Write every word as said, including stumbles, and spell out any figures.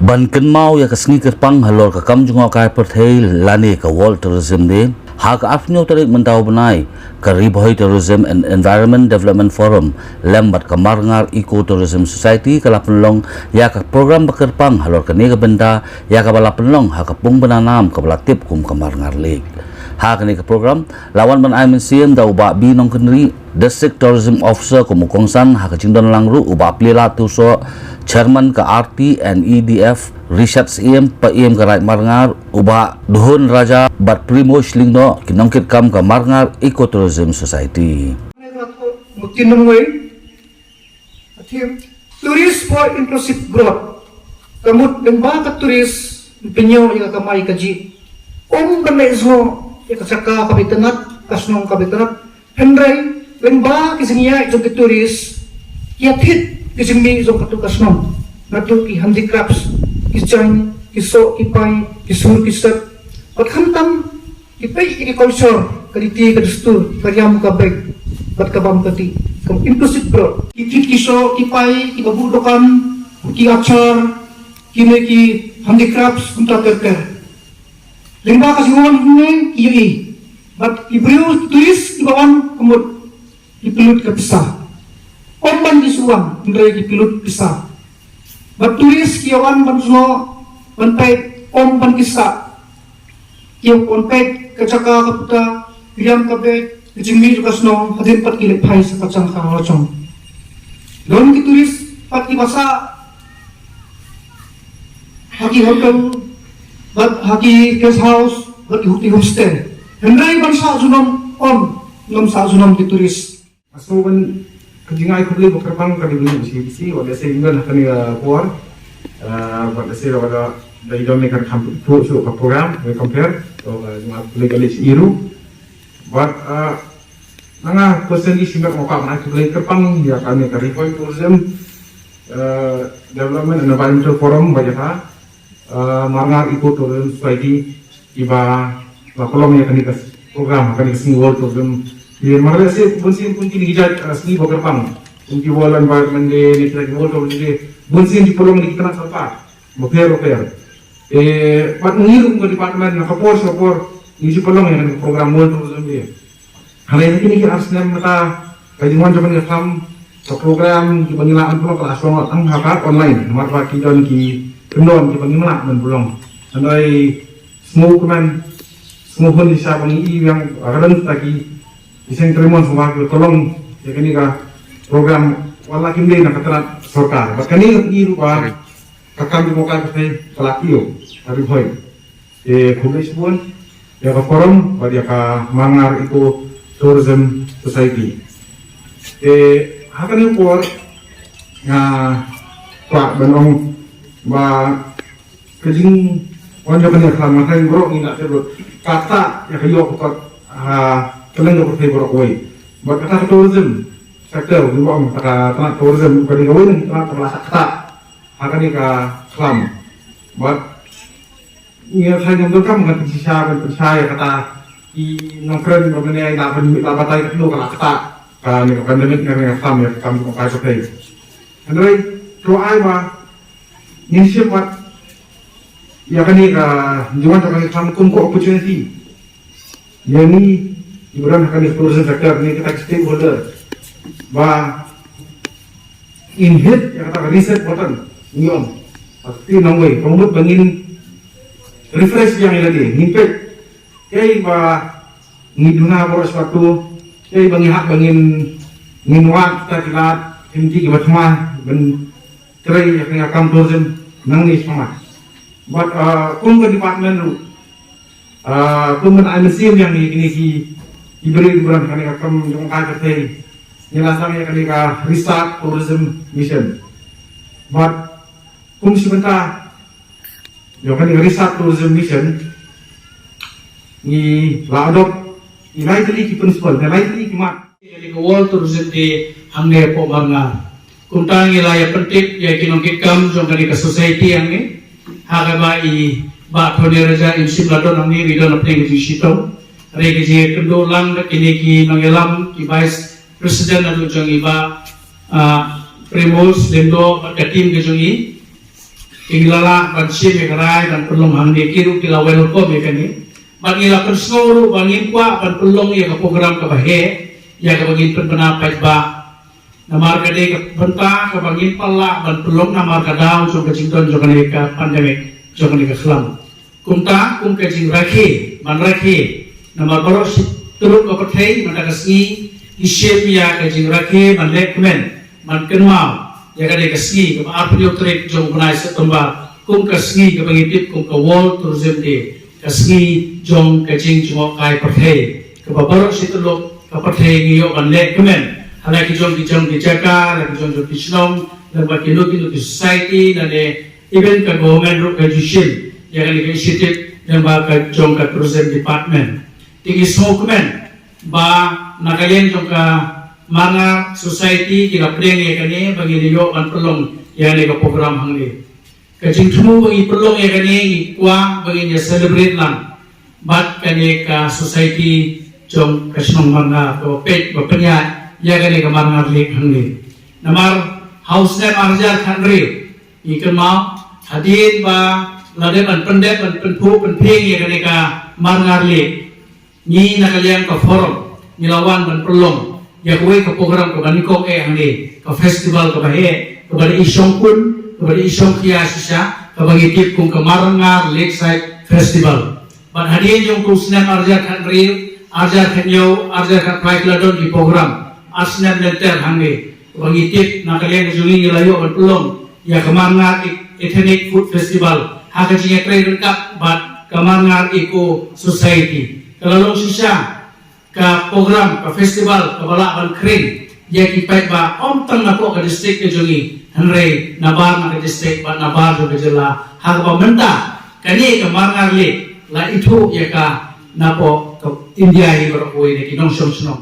Ban kynmaw ïa ka sngi kyrpang halor ka kam jngohkai pyrthei lane ka World Tourism Day, ha ka arphew tarik mynta u bnai, ka Ri Bhoi Tourism and Environment Development Forum lem bad ka Marngar Eco Tourism Society ka la pynlong ïa ka program ba kyrpang halor kane ka bynta, ïa kaba la pynlong ha ka pung bynanam kaba la tip kum ka Marngar Lake. Ha kane ka program la wan ban ai mynsiem da u Bah B Nongkynrih, District Tourism Officer, kum u kongsan ha ka jingdon lang ruh u Bah Pliela Tiewsoh, Chairman ka R T and E D F, Richard Syiem, Paiem ka Raid Marngar, u Bah Dhuhun Raja bad Primoz Lyngdoh, ki nongkitkam ka Marngar Eco Tourism Society. Tourist for inclusive growth. Ka mut lyngba ka tourist, pynïoh ïa ka kamai kajih. Ym ban leh jngoh ïa ka jaka kaba itynnad, ka shnong kaba itynnad. Hynrei lyngba ki jingïaid jong ki tourist, ki ïa thied ki jingmih jong katto ka shnong. Naduh ki handicrafts, ki jaiñ, ki soh, ki pai, ki sur, ki set. Bad khamtam ki peit ïa ki culture, ka riti, ka dustur, ka riam, ka beit, bad ka bam ka tih, ka inclusive growth. Ki kit, ki soh, ki pai, kiba buh dukan, ki achar, kine ki handicrafts, kumta ter ter. Lyngba ka jingwan hangne ki ïohi. Bad ki briew tourist kiba wan ka mut ki pynlut ka pisa. Ym ban ki shu wan, hynrei ki pynlut pisa. Bad tourist ki ïa wan ban jngoh, ban peit, ym ban ki sah. Ki ïa wan peit ka jaka ka puta, ka riam ka beit, ka jingmih jong ka shnong, hadien pat ki leit phai sha ka jaka ka la jong. Don ki tourist pat kiba sah ha ki hotel, bad ha ki guest house, bad ki homestay. Hynrei ban sah junom, ym, ym sah junom ki tourist. Nga sngew ban, ka jingai khublei ba kyrpang ka dei ban ïa C B C, wat lehse ym don ha kane ka por. Ah, wat lehse da, da, da i don ne kan kham tu shu ka program, we compare. To, ah, jingai khublei ka leh shi iru. But, ah, na nga personally shi met nga kwah ban ai khublei kyrpang ïa kane ka Ri Bhoi Tourism, ah, Development and Environmental Forum, ba ïa ka, ah, Marngar Eco Tourism Society, kiba la pynlong ïa kane ka program, kane ka sngi World Tourism Day. Namar lehse bun sien kum kine ki jait, ah, sngi ba kyrpang, kum ki World Environment Day ne kita ki World Tourism Day, bun sien ki pynlong na ki tnat sorkar bapher bapher. Te pat ngi ruh kum ka department, na ka por sha ka por ngi ju pynlong ïa kane ka program World Tourism Day. Hynrei ha kine ki ar snem mynta, ka jingwan jong kane ka khlam, ka program kiba ngi lah ban pynlong ka la shong tang ha ka online, namar ba ki don ki kyndon kiba ngim lah ban pynlong. Hynrei sngewkmen, sngewhun shisha ba ngi i biang, ba ka don kita ki, ki seng trei mon sngewbha kiba pynlong ïa kane ka program, wat la kim dei na ka tnat sorkar. Bad kane ka i ruh ba ka kam jngohkai pyrthei ka la kiew ha Ri Bhoi. Te khublei shibun ïa ka forum bad ïa ka Marngar Eco Tourism Society. Te ha kane ka por nga kwah ban ong ba ka jingwan jong kane ka khlam, nga tharai baroh ngi la tip lut, ka ktah ïa ka ïoh ka kot ha kylleng ka pyrthei baroh kawei. Bad kata ka tourism sector, ngi ong kata ka tnat tourism ka dei kawei na ki tnat kaba la ktah ha kane ka khlam. Bad ngi tharai ngam donkam ban pynshisha, ban pynshisha ïa kata, i nongkren ba mynne i la ban, i la batai katno ka la ktah kane ka pandemic, kane ka khlam ïa ka kam jngohkai pyrthei. Hynrei to ai ba ngin shim pat ïa kane ka jingwan jong kane ka khlam kum ka opportunity ïa ngi kiba don ha kane ka tourism sector, ne kita ki stakeholder, ba ngin hit ïa kata ka reset button, ngi ong. Ba kti nongwei, ka mut ba ngin refresh biang ïa lade, ngin peit kaei ba ngi duna baroh shi katta, kaei ba ngi hap ba ngin, ngin wad kita ki lad, ki lynti kiba thymmai ban trei ïa kane ka kam tourism nangne shakhmat. Bad, ah, kum ka department ruh, ah, kum ban ai mynsiem ïa ngi kine ki, ki briew ki briew kane ka kam jngohkai pyrthei, ngi la sdang ïa kane ka Risat Tourism Mission. Bad kum shi bynta ïa kane ka Risat Tourism Mission, ngi la adopt ïa lai tylli ki principle, ïa lai tylli ki mat. Ïa kane ka World Tourism Day hangne hapoh Marngar. Kumta ngi la ïa pyntip ïa ki nongkitkam jong kane ka society hangne. Ha kaba i Bah Thone Raja im shym la don hangne, i don hapdeng ka jingshitom. Hynrei ka jingïakynduh lang da kine ki nongïalam, ki vice president naduh jong i Bah, ah, Primoz Lyngdoh bad ka team ka jong i. Te ngi la lah ban shim ïa ka rai ban pynlong hangne, ki ruh ki la welcome ïa kane. Bad ngi la pynsngew ruh ba ngim kwah ban pynlong ïa ka program kaba heh, ïa kaba ngin pynbna paidbah. Namar ka dei ka bynta kaba ngim pat lah ban pynlong namar ka daw jong ka jingdon jong kane ka pandemic, jong kane ka khlam. Kumta kum ka jingrakhe, ban rakhe namar baroh shi tyllup ka pyrthei mynta ka sngi ki shim ïa ka jingrakhe ban leh kmen, ban kynmaw ïa kane ka sngi kaba arphew tarik jong u bnai September kum ka sngi kaba ngi tip kum ka World Tourism Day, ka sngi jong ka jingjngohkai pyrthei kaba baroh shi tyllup ka pyrthei ngi ïoh ban leh kmen ha la ki jong ki jong ki jaka, ha la ki jong jong ki shnong, lyngba kino kino ki society lane even ka government ruh ka ju shim ïa kane ka initiative lyngba ka jong ka tourism department. Te ngi sngewkmen ba na ka liang jong ka Marngar Society ki la pdiang ïa kane ba ngin ïoh ban pynlong ïa kane ka program hangne. Ka jingthmu ba ngi pynlong ïa kane ngi kwah ba ngin ïa celebrate lang bad kane ka society jong ka shnong Marngar kaba peit ba pynïaid ïa kane ka Marngar Lake hangne. Namar ha u snem ar hajar khathynriew ngi kynmaw hadien ba la dep ban pyndep ban pynphuh pynphieng ïa kane ka Marngar Lake, ngi na ka liang ka forum ngi la wan ban pynlong ïa kawei ka program kaba nyngkong eh hangne, ka festival kaba heh kaba dei i shongkun, kaba dei i shongkhia shisha, kaba ngi tip kum ka Marngar Lakeside Festival. Bad hadien jong u snem ar hajar khathynriew, ar hajar khathynñiew, ar hajar khatphra ki la don ki program ar snem lynter hangne. Ba ngi tip na ka liang ka jong ngi ngi la ïoh ban pynlong ïa ka Marngar Ethnic Food Festival ha ka jingïatrei ryngkat bad ka Marngar Eco Society. Ka la long shisha ka program, ka festival kaba lah ban khring ïa ki paidbah ym tang napoh ka district ka jong ngi hynrei nabar na ka district bad nabar jong ka jylla, ha kaba mynta kane ka Marngar Lake la ithuh ïa ka napoh ka India hi baroh kawei na ki nongshong shnong.